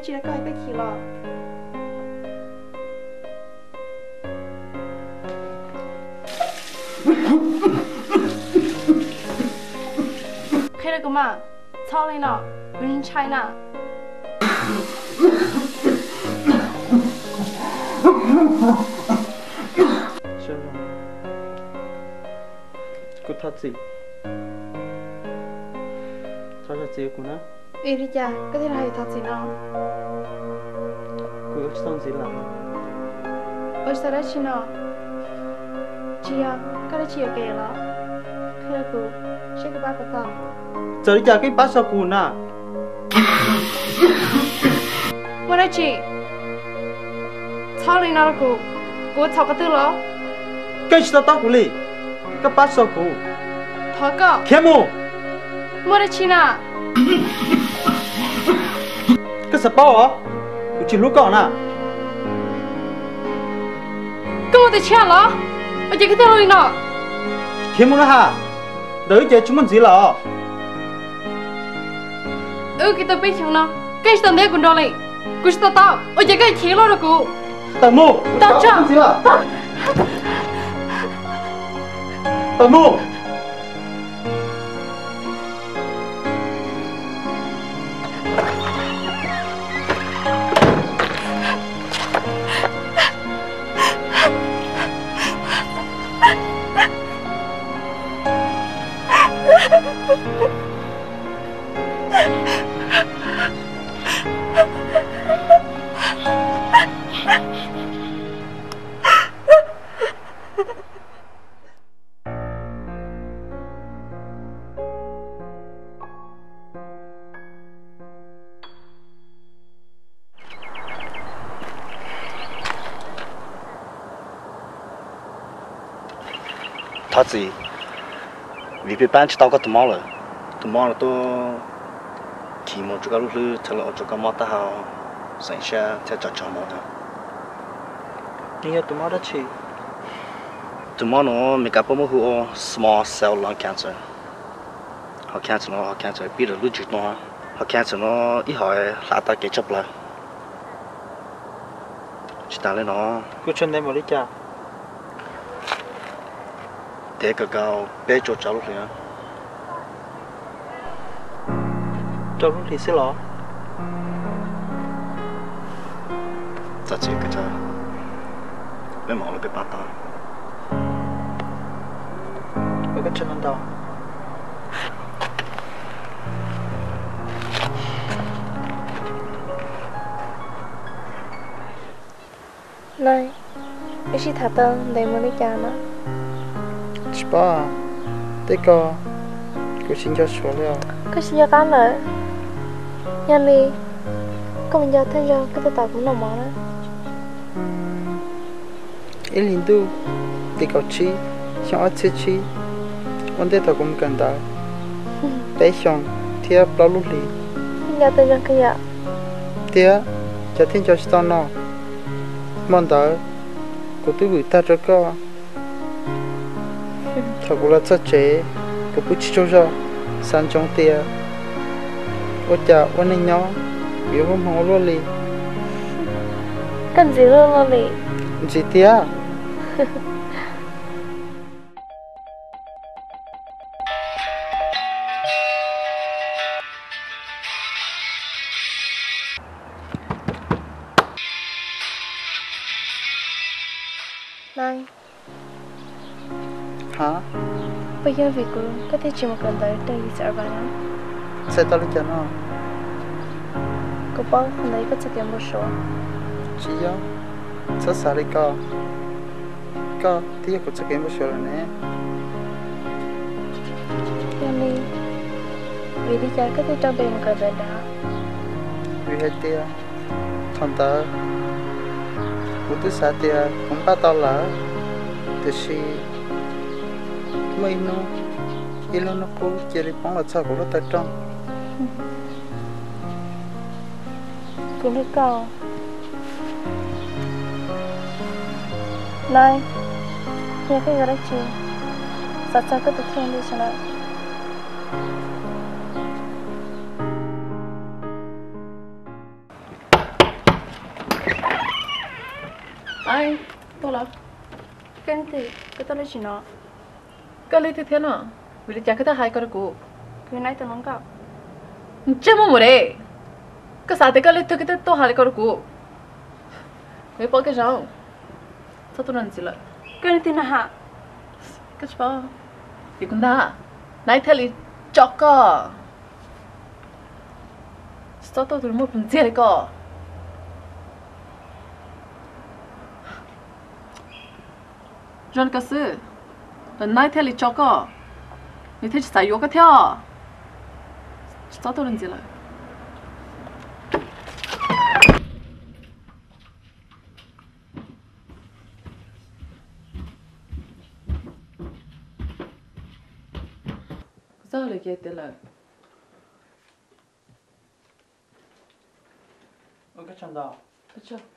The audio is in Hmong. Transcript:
Tsis rau koj hais koj chim los? Qhia rau kuv mas, txhob li no, kuv ntshai na. Kuv thov txim. Thov zam txim kuv na. Vim li cas koj thiaj li hais thov txim no? Kuv ua tsis tau ntxiv lawm. Ua tsis tau dab tsi no? Tsis yog koj dab tsi yuam kev los? Qhia rau kuv seb koj pab puas tau. Txawm li cas koj yeej pab tsis tau kuv na. Muaj dab tsi? Txhob li no rau kuv, kuv ua txhaum qhov twg los? Koj tsis to taub kuv li, koj pab tsis tau kuv. Thov koj khiav mus. Muaj dab tsi na? Koj xav paub os, kuv tsis hlub koj na. Koj ua tiam sis los, ua cas koj thiaj ua li no? Khiav mus na ha, ntawm wb ces tsis muaj ntxiv lawm os. Wb kev tau peb xyoos no, koj tsis tau ntiab kuv nrog li. Kuv tsis to taub, ua cas koj chim luaj rau kuv. Tawm mus. Tawm mus. Tawm mus. Thov txim, vim peb pab tsis tau koj tus mob lawm. Tus mob no tuaj khi mus rau koj lub hlwb thiab los ua rau koj mob taub hau, xeem siab thiab tso tsog mus na. Nws yog tus mob dab tsi? Tus mob no Meskas puab muab hu ua small cell lung cancer. Ho cancer no ho cancer pib rau lub tswv tuag, ho cancer no ib hom hlav tau kev tshaj plaws. Tsis tas li no, kuv tshuav ntev npaum li cas? Ntev kawg nkaus peb rau rau lub hlis. Rau lub hlis xwb los? Txhob txhawj, peb mam ua li peb pab tau. Ua koj tsaug ntau. Nai, wb sib tham tau ntev mus li cas no? Tsis paub, tej ko kuv tsis nco suav li os. Koj tsis nco qab lawm? Yog li, koj mus nco thawj zaug koj tuaj tom kuv noj mov na. Ib hlis ntuj tim kaum tsib xyoo ob txhiab tsib, ua ntej thaum kuv mus kawm ntawv, peb xyoos thiab plaub lub hlis. Nco tau zoo kawg yom. Tiag, cas thiaj nco tsis tau no? Hmo ntawd kuv twb vwm tag rau koj. Thaum kuv los txog tsev, kuv pw tsis tsaug zog, xav ntsoov tias ua cas ua neej nyob kuv yuav muaj hmoo ua luaj li. Koj ntxim hlub luaj li. Ntxim tiag. Nai, ha, puas yog vim kuv koj thiaj tsis mus kawm ntawv rau yim xav vas no? Txhais tau li cas no? Kuv paub qhov ntawd yog koj txoj kev npau suav. Tsis yog, txhob xav li ko. Koj twb yog kuv txoj kev npau suav lawm ne. Yog li, vim li cas koj thiaj rau npe mus kawm ntawv nrad? Vim hais tias thaum ntawd kuv twb xav tias kuv npaj tau lawm, tiam sis muaj ib hnub ib lub hnub qub cia li poob los txog kuv lub taw rooj. Kuv hlub koj. Nai, yog koj yuav dab tsi, xav txog koj tus kheej li sawv daws. Ai, tuaj los. Koj leej twg, koj tuaj dab tsi no? Koj leej twg thiab no? Vim li cas koj thiaj hais ko rau kuv? Kuv yog Nai tus hluas nkauj. Ntsej muag mus de, koj xav tias koj leej twg koj thiaj tuaj hais li ko rau kuv? Kuv yeej paub koj zoo, txhob tuaj rau ntxiv lawm. Koj leej twg na ha? Koj tsis paub, vim kuv ntag, Nai thiaj li tso koj. Tsis txhob tuaj tus muaj ntxiag li koj. Zoo li ko xwb, Nai thiaj li tso koj, nws thiaj tsis xav yuav koj thiab. Tsis txhob tuaj rau ntxiv lawm. Kuv txoj hauj lwm ces tiav lawm. Ua koj tsaug ntau. Ua tsaug.